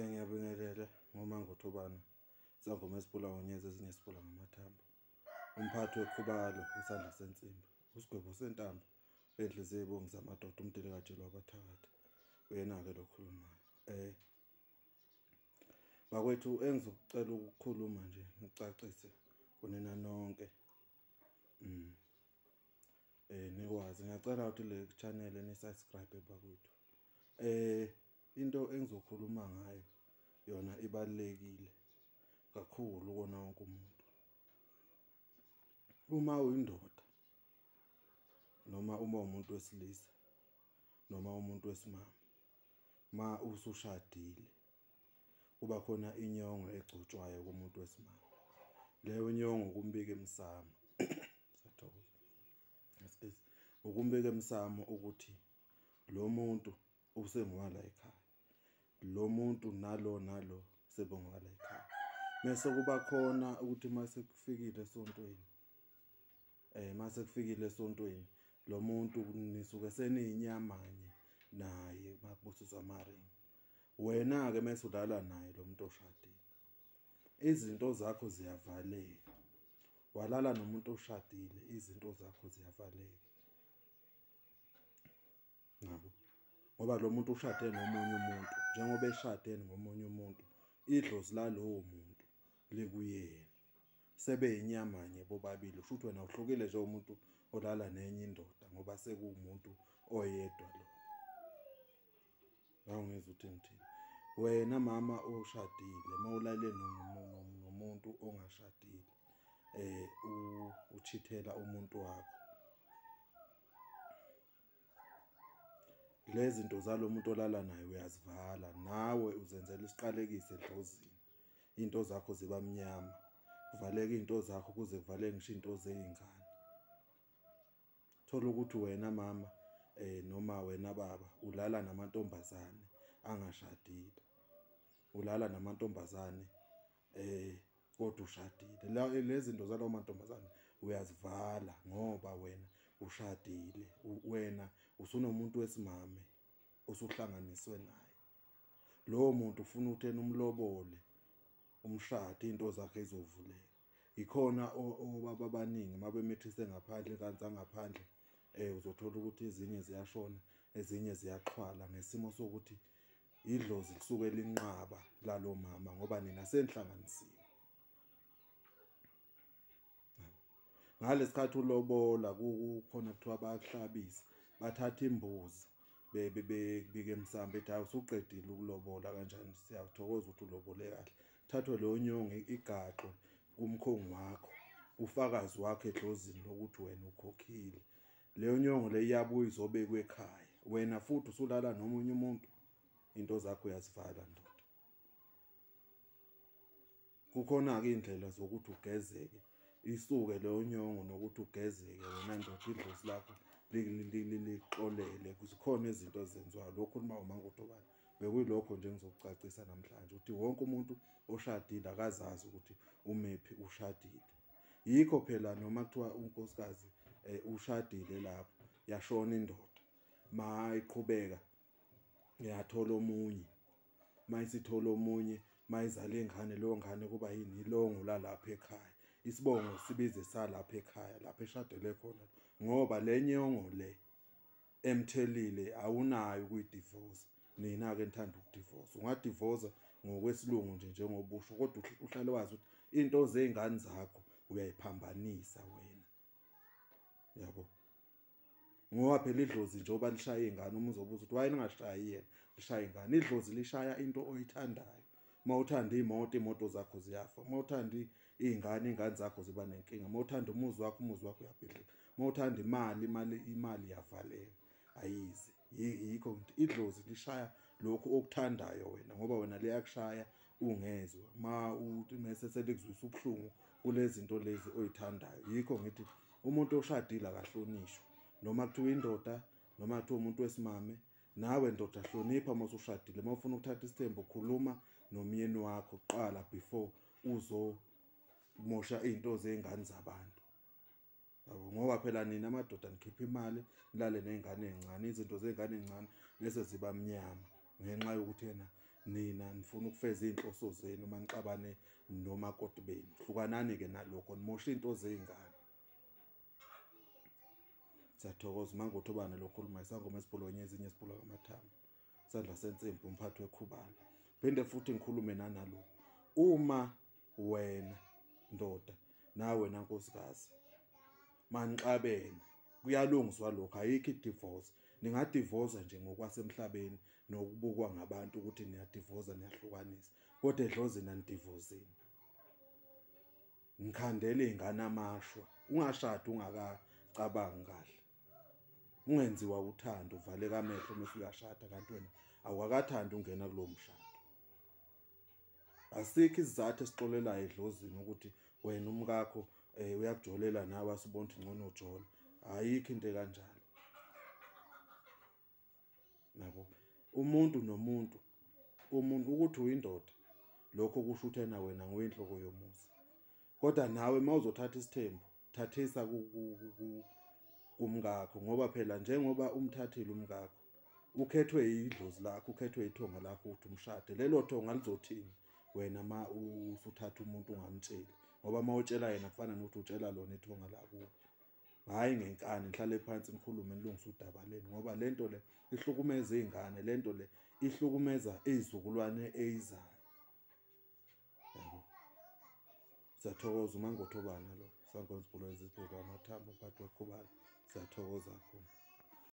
Ngiyabingelela ngoMangothobana, isangoma esiphula ngonyezi ezinye siphula ngamathambo. Umphathi wekhubalo, isandla sensimbi, isigwebo sentambo, enhliziyo ebongisa amadoda, umdilikajele wabathakathi. Uyena-ke lo okhulumayo. Bakwethu, engizokucela ukukhuluma nje ngicacise kunina nonke. Nikwazi ngiyacela ukuthi le channel ni-subscribe bakwethu. Into engizokhuluma ngayo yona ibalulekile kakhulu kona wonke umuntu. Uma uyindoda noma uma umuntu wesilisa noma umuntu wesimame, ma usushadile kuba khona inyongo egcotshwayo kumuntu wesimame. Leyo nyongo kumbika emsamo. Siyathokoza. Ukumbika emsamo ukuthi lo muntu usengowala ekhaya, lo muntu nalo nalo sebengowala ekhaya. Mese kuba khona ukuthi mase kufikile esontweni, mase kufikile esontweni lo muntu nisuke seniyinyamanye naye makubusiswa amaringi. Wena-ke mese ulala naye lo muntu oshadile, izinto zakho ziyavaleka. Walala nomuntu oshadile, izinto zakho ziyavaleka. Ngabo ngoba lo muntu ushade nomunye umuntu, njengoba eshade ngomunye umuntu, idlozi lalowo muntu likuyena, sebeyinyamanye bobabili. Kusho ukuthi wena uhlukile nje umuntu olala nenye indoda, ngoba sekuwumuntu oyedwa lo. Ngawungizwa ukuthi ngithini? Wena mama oshadile, mawulale nomuntu ongashadile, uchithela umuntu wakho. Lezi zinto zalo muntu olala naye uyazivala, nawe uzenzela isiqalekiso edlozini. Into zakho ziba mnyama, kuvaleka into zakho kuze kuvaleke ngisho into zey'ngane. Thola ukuthi wena mama noma wena baba ulala namantombazane angashadile, ulala namantombazane kodwa ushadile. Lezi zinto zalawo mantombazane uyazivala ngoba wena ushadile, wena usunomuntu wesimame osuhlanganiswe naye. Lowo muntu ufuna ukuthi yena umlobole, umshade, into zakhe izovuleka. Ikhona obaba abaningi mabemithise ngaphandle kanti ngaphandle uzothola ukuthi ezinye ziyashona, ezinye ziyaxhwala ngesimo sokuthi idlozi lisuke linqaba lalo mama ngoba nina senihlanganisiwe. Ngalesikhathi ulobola kukhona kuthiwa bayakuhlabisa, bathatha imbuzi bebike emsamo bethi hayi usuqedile ukulobola kanjani, siyathokoza ukuthi ulobole kahle. Thathwe leyo nyongo igaxwe kumkhongi wakho, ufakazi wakho edlozini lokuthi wena ukhokhile. Leyo nyongo le iyabuya izobekwa ekhaya, wena futhi usulala nomunye umuntu, into zakho uyazivala ndoda. Kukhona-ke iy'ndlela zokuthi ugezeke, isuke leyo nyongo nokuthi ugezeke wena ndoda, idlozi lakho lixolele. Zikhona izinto ezenziwayo. Lokhu uma uMangothobana bekuyilokho nje engizokucacisa namhlanje, ukuthi wonke umuntu oshadile akazazi ukuthi umephi ushadile. Yikho phela noma kuthiwa unkosikazi ushadile lapho yashona indoda, mayiqhubeka yathola omunye, mayisithola omunye, mayizala ingane, leyo ngane kuba yini, ilongo lalapha ekhaya, isibongo sibize salapha ekhaya lapho eshadele khona, ngoba le nyongo le emthelile awunayo ukuyidivorce. Nina-ke nithanda ukudivorce, ungadivorce ngokwesilungu nje njengobusho, kodwa uhlale wazi ukuthi into zey'ngane zakho uyayiphambanisa wena, yabo. Ngoba phela idlozi njengoba lishaya iy'ngane, uma uzobuza ukuthi why ningashayi yena, lishaya iy'ngane. Idlozi lishaya into oyithandayo. Uma uthanda iy'moto, iy'moto zakho ziyafa. Uma uthanda iy'ngane, iy'ngane zakho ziba nenkinga. Uma uthanda umuzi wakho, umuzi wakho uyabhidlika. Uma uthanda imali, imali iyavaleka, ayizi. Yikho ngithi idlozi lishaya lokhu okuthandayo wena, ngoba wena liyakushaya ungezwa. Ma uthi mese selikuzwisa ubuhlungu kulezi zinto lezi oyithandayo. Yikho ngithi umuntu oshadile akahlonishwa, noma kuthiwa indoda noma kuthiwa umuntu wesimame. Nawe ndoda hlonipha uma usushadile. Uma ufuna ukuthatha isithembu, khuluma nomyeni wakho kuqala before uzomosha iy'nto zey'ngane zabantu. Ngoba phela nina amadoda nikhipha imali nilale ney'ngane ey'ncane, izinto zey'ngane ey'ncane bese ziba mnyama ngenxa yokuthi yena Nina nifuna ukufeza iy'nhloso zenu uma nixabane nomakoti benu. Hlukanani-ke nalokho, nimoshe iy'nto zey'ngane. Siyathokoza uma ngothobana lokho khuluma isangoma esibhulonye ezinye esibhula ngamathambo, isandla sensimbi, umphathi wekhubalo. Phinde futhi ngikhulume nanalokhu, uma wena ndoda nawe wena nkosikazi manixabene kuyalungiswa lokho, ayikho i-divorce. Ningadivosa nje ngokwasemhlabeni nokubukwa ngabantu ukuthi niyadivosa niyahlukanisa, kodwa edlozini anidivosini. Ngikhandela iy'ngane amashwa, ungashadi ungakacabangi kahle, ungenziwa uthando uvaleka amehlo mase uyashada kanti wena awukakathandi ungena kulowo mshado. Asikho isizathu esixolelayo edlozini ukuthi wena umkakho uyakujolela nawe asubona ukuthi ngcono ujola. Ayikho into ekanjalo. Nabo umuntu nomuntu, umuntu ukuthi uyindoda lokho kusho ukuthi ena wena nguyinhloko yomuzi. Kodwa nawe mawuzothatha isithembu, thathisa kumkakho, ngoba phela njengoba umthathile umkakho, ukhethwe idlozi lakho, ukhethwe ithonga lakho ukuthi umshade. Lelo thonga lizothini wena ma usuthatha umuntu ungamtsheli? Ngoba mawutshela yena kufana nokuthi utshela lona ithonga lakubo. Hhayi ngenkani, nihlale phansi nikhulume nilungise udaba lenu, ngoba lento le ihlukumeza iy'ngane, lento le ihlukumeza iy'zukulwane eyizayo. Yabo. Siyathokoza uma ngothobana lo. Sankonzo Bhulo ezibheka amathambo, umphathi wekhubalo. Siyathokoza kakhulu.